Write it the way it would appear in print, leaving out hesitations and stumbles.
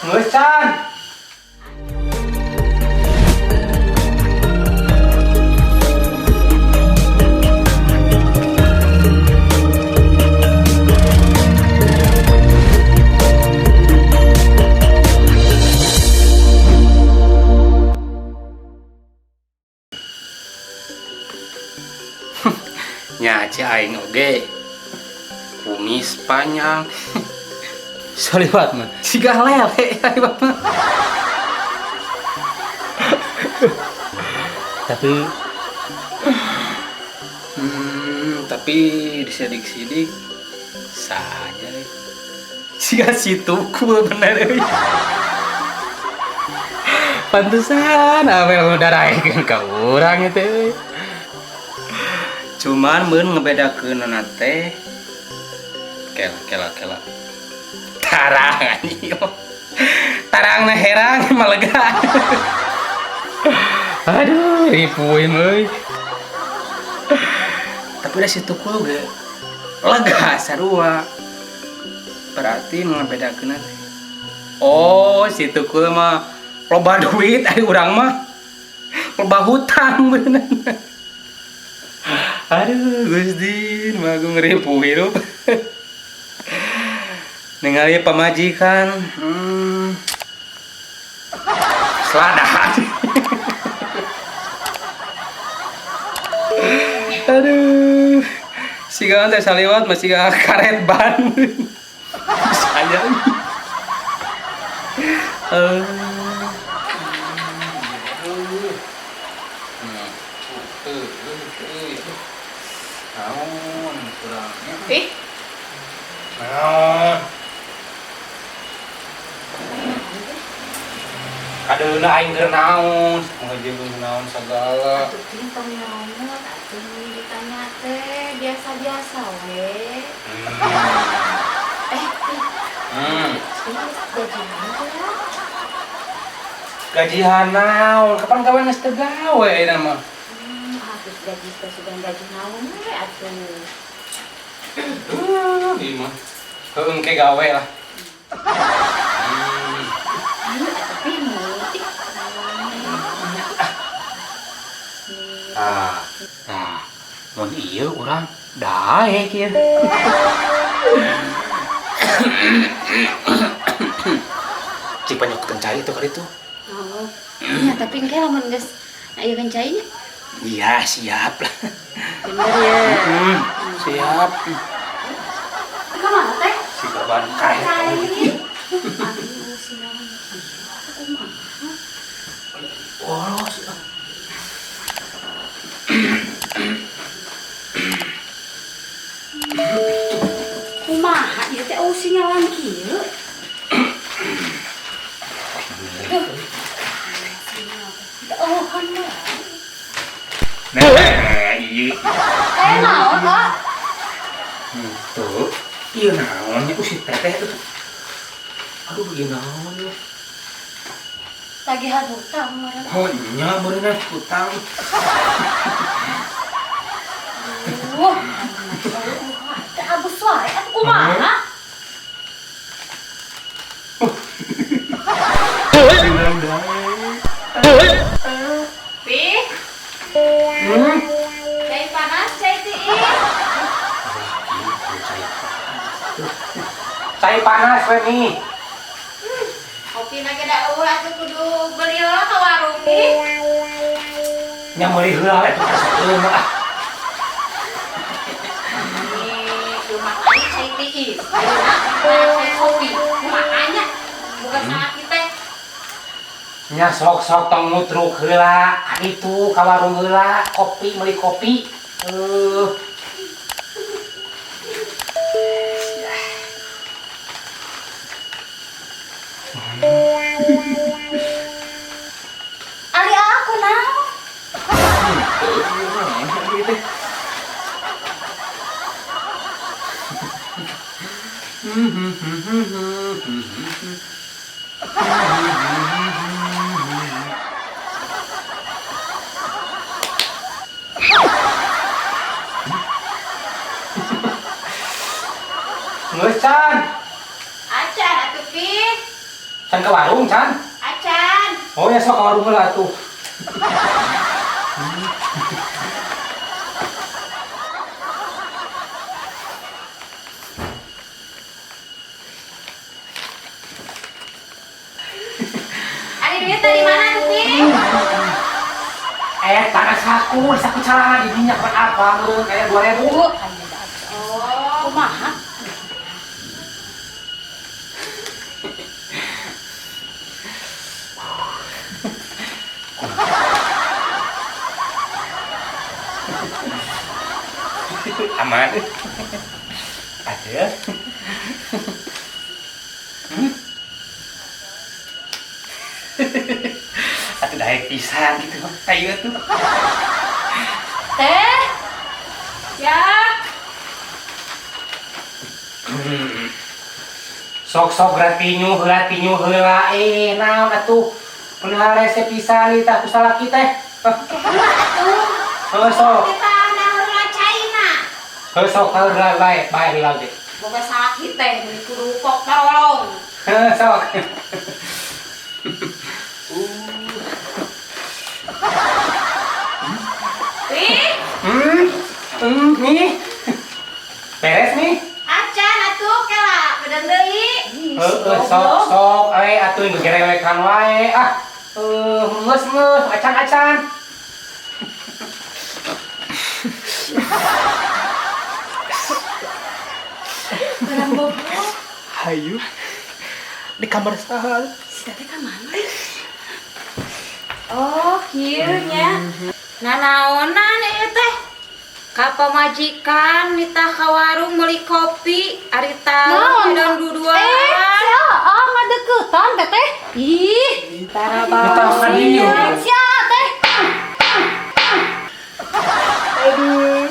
Geus can. Nya ci aing oge kumis panjang saliwat mah siga lele saliwat mah tapi tapi disidik-sidik saja siga si tukul bener euy. Pantesan amel udah raekeun ka urang itu euy. Cuman mun ngebedakeunana teh kela kela kela tarang anjing tarangna herang mah lega. Aduh ripuin euy. Tapi da si tukul ge lega sarua. Berarti ngebedakeunna teh oh si tukul mah loba duit ari urang mah loba hutang bener. Aduh Gusti mah aku ngeripu hirup. Ningali pamajikan seladahan. Aduh siga teh saliwat mah siga karet ban. Saya naon kurangnya. Ih, Naon? Kadeuna aing keur naon? Ngajeung naon sagala. Atuh teh tong nyomot atuh ditanya teh biasa-biasa we. Eh, ih, ini gajian teh ya? Gajian naon? Kapan gawe geus teu gawe ayeuna mah? Atuh gaji teh sudah gaji naon we atuh. Ieu mah. Heueuh engke gawe lah. Ayo atuh pimu. Ih. Ah, nah, mun ieu urang daek ieu. Cik panyokeun cai itu kali itu. Oh. Iya, tapi engke lamun geus aya cai nya. Iya, siap lah. Bener ya. Siap. Ka mana teh? Si kaban karet. Cai. Aduh, si naon kieu kumaha? Bolos. Kumaha ieu teh eueuh sinyalan kieu? Duh. Teu eueuhan we. Nah, ieu. Eh, naon, Pak? Tuh, ieu naon nya si teteh tuh. Aduh, ieu naon ya? Tagihan hutang meureun. Oh, nya meureunna hutang. Duh, teh abus wae atuh kumaha? Pi, cai panas, cai tiis. Cai panas we nih. Kopi na ge da eueuh atuh kudu beli heula ka warung ih. Nya meuli heula we tuh asukeun mah ah. Ih, kumaha cai tiis. Ayeuna mana cai kopi. Kumaha nya? Bukan salah kita. Nya sok-sok tong ngutruk heula ka ditu ka warung heula kopi meuli kopi. Ali aku naon? Geus can. Acan atuh Pi. Can ke warung, can? Acan. Oh ya, sok ke warung heula atuh. Ari duit dari mana tuh, Pi? Eh, tanah saku, saku celana di dinya buat apa? Meureun kayak 2000. Oh. Kumaha? Aman. Ada. Hmm? Atuh daek pisan gitu mah. Ayo atuh. Teh. Ya. Sok-sok gratinyu heula, tinyu heula, eh naon atuh. Kunaon rese pisan ieu tah ku salaki teh. Atuh. Heuh, sok. Kita heula caina. Heuh, sok heula bae, bae heula ge. Boga salaki teh meuni kudu kok tarolong. Heuh, sok. Pi, Nih. Beres nih. Acan atuh kela bedan deui. Heeh, sok sok eh atuh gerewekan wae ah. Geus geus acan-acan. Barang bobo. Hayu. Di kamar saha? Si teteh ka mana? Oh, kieu nya. Nanaonan ieu teh? Ka pamajikan nitah ka warung meuli kopi, ari tahu Naon? dan duduan. Eh, si Aa ngadeukeutan, Teteh. Ih, Tara Nitah ka dieu. Si Aa teh. Aduh.